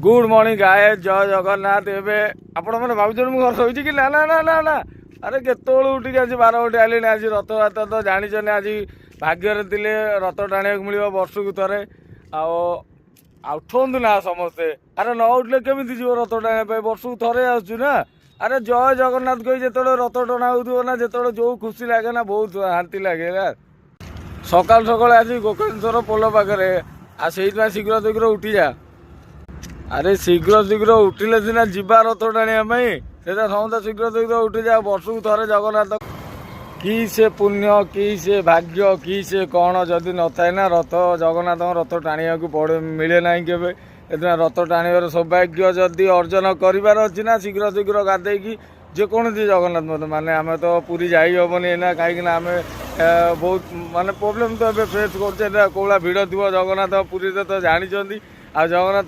Good morning guys, ଜୟ ଜଗନ୍ନାଥ। ଏବେ ଆପଣମାନେ ଭାବୁଛନ୍ତି ମୁଁ ଘରେ ଶୋଇଛି କି? ନା ନା ନା ନା ନା। ଆରେ, କେତେବେଳୁ ଉଠିକି ଆଜି 12 ଘଣ୍ଟା ହେଲିଣି। ଆଜି ରଥଯାତ୍ରା ତ ଜାଣିଛନ୍ତି, ଆଜି ଭାଗ୍ୟରେ ଥିଲେ ରଥ ଟାଣିବାକୁ ମିଳିବ ବର୍ଷକୁ ଥରେ। ଆଉ ଆଉ ଉଠନ୍ତୁ ନା ସମସ୍ତେ। ଆରେ, ନ ଉଠିଲେ କେମିତି ଯିବ ରଥ ଟାଣିବା ପାଇଁ? ବର୍ଷକୁ ଥରେ ଆସୁଛି ନା। ଆରେ, ଜୟ ଜଗନ୍ନାଥ କହି ଯେତେବେଳେ ରଥ ଟଣା ହେଉଥିବ ନା, ଯେତେବେଳେ ଯୋଉ ଖୁସି ଲାଗେ ନା, ବହୁତ ଶାନ୍ତି ଲାଗେ ନା। ସକାଳୁ ସକାଳୁ ଆଜି ଗୋକର୍ଣ୍ଣେଶ୍ୱର ପୋଲ ପାଖରେ, ଆଉ ସେଇଥିପାଇଁ ଶୀଘ୍ର ଶୀଘ୍ର ଉଠିଯା। ଆରେ, ଶୀଘ୍ର ଶୀଘ୍ର ଉଠିଲେ ସିନା ଯିବା ରଥ ଟାଣିବା ପାଇଁ। ସେଇଟା ସମସ୍ତେ ଶୀଘ୍ର ଶୀଘ୍ର ଉଠିଯା। ବର୍ଷକୁ ଥରେ ଜଗନ୍ନାଥ, କି ସେ ପୁଣ୍ୟ, କି ସେ ଭାଗ୍ୟ, କି ସେ କ'ଣ ଯଦି ନଥାଏ ନା, ରଥ ଜଗନ୍ନାଥଙ୍କ ରଥ ଟାଣିବାକୁ ପଡ଼େ, ମିଳେ ନାହିଁ କେବେ। ଏଥିପାଇଁ ରଥ ଟାଣିବାର ସୌଭାଗ୍ୟ ଯଦି ଅର୍ଜନ କରିବାର ଅଛି ନା, ଶୀଘ୍ର ଶୀଘ୍ର ଗାଧେଇକି ଯେକୌଣସି ଜଗନ୍ନାଥ ମନ୍ଦିର, ମାନେ ଆମେ ତ ପୁରୀ ଯାଇ ହେବନି ଏଇନା, କାହିଁକିନା ଆମେ ବହୁତ ମାନେ ପ୍ରୋବ୍ଲେମ୍ ତ ଏବେ ଫେସ୍ କରୁଛେ। ଏଇନା କୋଉଭଳିଆ ଭିଡ଼ ଥିବ ଜଗନ୍ନାଥ ପୁରୀରେ ତ ଜାଣିଛନ୍ତି। ଆଉ ଜଗନ୍ନାଥ